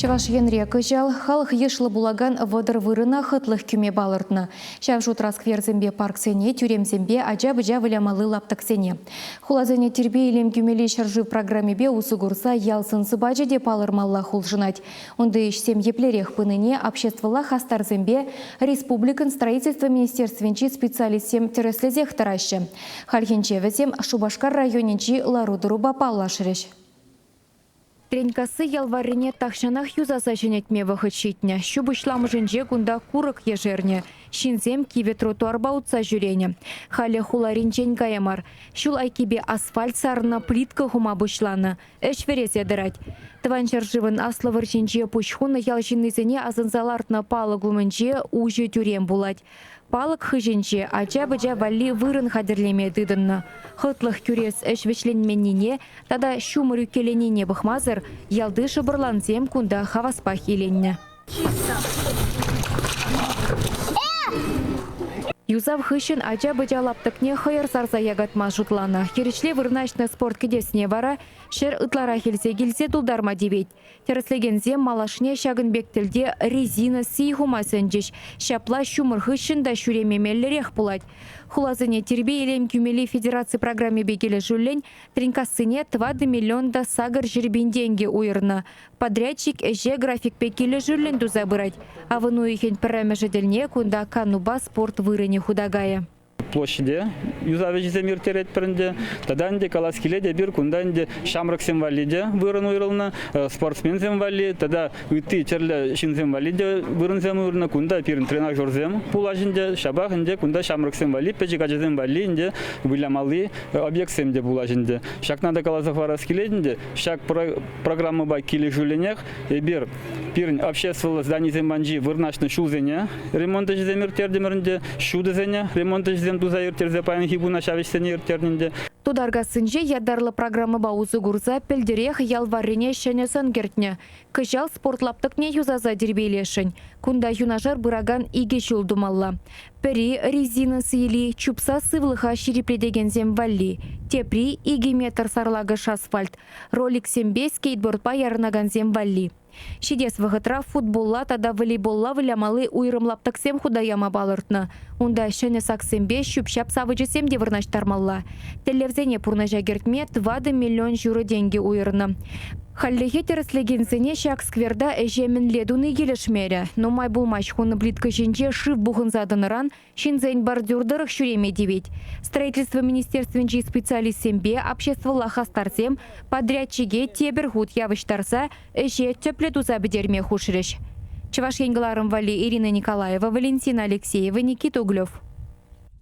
Чӑваш Енре кӑҫал халӑх йышлӑ пулакан 30 вырӑна хӑтлӑх кӳме палӑртнӑ. Ҫав шутра скверсемпе парксене, тӳремсемпе ача-пӑча вылямалли лаптӑксене. Хуласене тирпей-илем кӳмелли ҫӗршыв программипе усӑ курса ял сӑн-сӑпачӗ те палӑрмаллах улшӑнать. Унти ӗҫсем еплерех пынине обществӑлла хастарсемпе республикӑн строительство министерствинчи специалистсем тӗрӗслесех тӑраҫҫӗ. Хальхинче вӗсем Шупашкар районӗнчи лару-тӑрупа паллашрӗҫ. Тренькасси ял варрине тахҫанах юсаса ҫӗнетме вӑхӑт ҫитнӗ. Ҫу пуҫламӑшӗнче кунта курӑк ешернӗ. Ҫынсем кивӗ тротуарпа утса ҫӳренӗ. Халӗ хуларинчен кая мар. Ҫул айккипе асфальт сарнӑ плитка хума пуҫланӑ. Ӗҫ вӗресе тӑрать. Тӑван ҫӗршывӑн Аслӑ вӑрҫинче пуҫ хунӑ ял ҫыннисене асӑнса лартнӑ палӑк умӗнче уҫӑ тӳрем пулать. Палӑк хыҫӗнче ача-пӑча валли вырӑн хатӗрлеме тытӑннӑ. Хӑтлӑх кӳрес ӗҫ вӗҫленменнине тата ҫумӑр ӳккеленине пӑхмасӑр ялти шӑпӑрлансем кунта хаваспах иленнӗ. Юсав хыҫҫӑн ача-пӑча лаптӑкне хӑйӑр сарса якатма шутланӑ. Хирӗҫле вырнаҫнӑ спорт кӗтесне вара ҫӗр ытларах илсе килсе тултарма тивет. Тӗрӗслекенсем малашне ҫакӑн пек тӗлте резина сий хума сӗнчӗҫ. Ҫапла ҫумӑр хыҫҫӑн та ҫӳреме меллӗрех пулать. Хуласене тирпей-илем кӳмелли федераци программипе килӗшӳллӗн Тренькассине 4 миллион та 800 пин тенкӗ уйӑрнӑ. Подрядчик ӗҫе графикпе килӗшӳллӗн туса пырать. Авӑн уйӑхӗн пӗрремӗшӗ тӗлне кунта канупа спорт вырӑнӗ хута кайӗ. Площаде юсав ӗҫӗсем ирттеретпӗр ӗнтӗ. Тата ӗнтӗ калас килет, эпир кунта ӗнтӗ ҫамрӑксем валли те вырӑн уйрӑлнӑ, спортсменсем валли тата ытти тӗрлӗ ҫынсем валли те вырӑнсем уйӑрнӑ. Кунта пирӗн тренажерсем пулаҫ ӗнтӗ. Ҫапах ӗнтӗ кунта ҫамрӑксем валли, пӗчӗк ачасем валли ӗнтӗ вылямалли объектсем те пулаҫ ӗнтӗ. Ҫакна та каласа хӑварас килет ӗнтӗ, ҫак программӑпа килӗшӳллӗнех эпир пирӗн обществӑллӑ зданисем панчи вырнаҫнӑ ҫулсене ремонт ӗҫӗсем ирттертӗмӗр ӗнтӗ, ҫутӑсене ремонт ӗҫӗсем туса ирттерсе паянхи куна ҫав ӗҫсене ирттернӗ ӗнтӗ. Тутаркассинче ятарлӑ программӑпа усӑ курса пӗлтӗрех ял варрине ҫӗнӗ сӑн кӗртнӗ. Кӑҫал спорт лаптӑкне юсаса тирпейлесшӗн. Кунта юнашар пыракан икӗ ҫул тумалла. Пӗри резина сийли чупса сывлӑха ҫирӗплетекенсем валли, тепри икӗ метр сарлакӑш асфальт, роликсемпе скейтбордпа ярӑнакансем валли. Ҫитес вӑхӑтра футболла тата волейболла вылямалли уйрӑм лаптӑксем хута яма палӑртнӑ. Унта ҫӗнӗ саксемпе ҫӳп-ҫап савӑчӗсем те вырнаҫтармалла. Тӗллевсене пурнӑҫа кӗртме 4 миллион ҫурӑ тенкӗ уйӑрнӑ. Хальлӗхе тӗрӗслекенсене ҫак скверта ӗҫе мӗнле туни килӗшмерӗ. Нумай пулмасть хунӑ плитка ҫинче шыв пухӑнса тӑнӑран ҫынсен бордюр тӑрӑх ҫӳреме тивет. Строительство министерствинчи специалистсемпе обществӑлла хастарсем подрядчике тепӗр хут явӑҫтарса ӗҫе тӗплӗ туса пӗтерме хушрӗҫ. Чӑваш Ен кӑларӑм валли Ирина Николаева, Валентина Алексеева, Никита Углев.